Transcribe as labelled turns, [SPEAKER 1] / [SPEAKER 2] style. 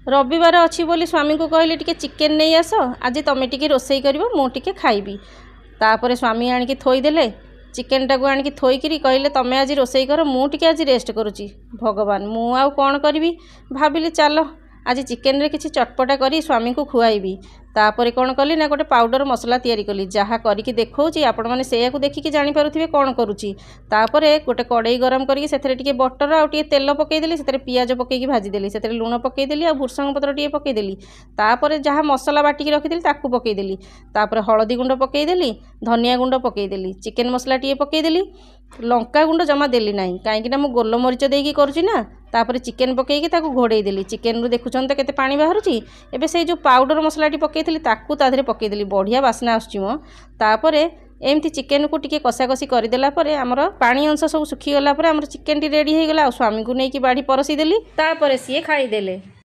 [SPEAKER 1] ରବିବାର ଅଛି ବୋଲି ସ୍ୱାମୀଙ୍କୁ କହିଲି, ଟିକେ ଚିକେନ୍ ନେଇ ଆସ, ଆଜି ତମେ ଟିକେ ରୋଷେଇ କରିବ, ମୁଁ ଟିକେ ଖାଇବି। ତାପରେ ସ୍ୱାମୀ ଆଣିକି ଥୋଇଦେଲେ ଚିକେନଟାକୁ। ଆଣିକି ଥୋଇକିରି କହିଲେ, ତମେ ଆଜି ରୋଷେଇ କର, ମୁଁ ଟିକେ ଆଜି ରେଷ୍ଟ କରୁଛି। ଭଗବାନ, ମୁଁ ଆଉ କ'ଣ କରିବି? ଭାବିଲି, ଚାଲ ଆଜି ଚିକେନରେ କିଛି ଚଟପଟା କରି ସ୍ୱାମୀଙ୍କୁ ଖୁଆଇବି। ତାପରେ କ'ଣ କଲି ନା, ଗୋଟେ ପାଉଡ଼ର ମସଲା ତିଆରି କଲି। ଯାହା କରିକି ଦେଖାଉଛି, ଆପଣମାନେ ସେଇଆକୁ ଦେଖିକି ଜାଣିପାରୁଥିବେ କ'ଣ କରୁଛି। ତାପରେ ଗୋଟେ କଡ଼େଇ ଗରମ କରିକି ସେଥିରେ ଟିକେ ବଟର ଆଉ ଟିକେ ତେଲ ପକାଇଦେଲି। ସେଥିରେ ପିଆଜ ପକାଇକି ଭାଜିଦେଲି। ସେଥିରେ ଲୁଣ ପକାଇଦେଲି ଆଉ ଭୃସଙ୍ଗ ପତ୍ର ଟିକେ ପକାଇଦେଲି। ତାପରେ ଯାହା ମସଲା ବାଟିକି ରଖିଥିଲି, ତାକୁ ପକାଇଦେଲି। ତାପରେ ହଳଦୀ ଗୁଣ୍ଡ ପକାଇଦେଲି, ଧନିଆ ଗୁଣ୍ଡ ପକାଇଦେଲି, ଚିକେନ ମସଲା ଟିକେ ପକାଇଦେଲି। ଲଙ୍କା ଗୁଣ୍ଡ ଜମା ଦେଲି ନାହିଁ, କାହିଁକିନା ମୁଁ ଗୋଲମରିଚ ଦେଇକି କରୁଛି ନା। ତାପରେ ଚିକେନ ପକାଇକି ତାକୁ ଘୋଡ଼େଇ ଦେଲି। ଚିକେନରୁ ଦେଖୁଛନ୍ତି ତ କେତେ ପାଣି ବାହାରୁଛି। ଏବେ ସେଇ ଯେଉଁ ପାଉଡ଼ର ମସଲାଟି ପକାଇଥିଲି, ତାକୁ ତା ଦେହରେ ପକାଇଦେଲି। ବଢ଼ିଆ ବାସ୍ନା ଆସୁଛି ମ। ତାପରେ ଏମିତି ଚିକେନକୁ ଟିକେ କଷାକଷି କରିଦେଲା ପରେ, ଆମର ପାଣି ଅଂଶ ସବୁ ଶୁଖିଗଲା ପରେ ଆମର ଚିକେନଟି ରେଡ଼ି ହେଇଗଲା। ଆଉ ସ୍ୱାମୀଙ୍କୁ ନେଇକି ବାଢ଼ି ପରସି ଦେଲି। ତାପରେ ସିଏ ଖାଇଦେଲେ।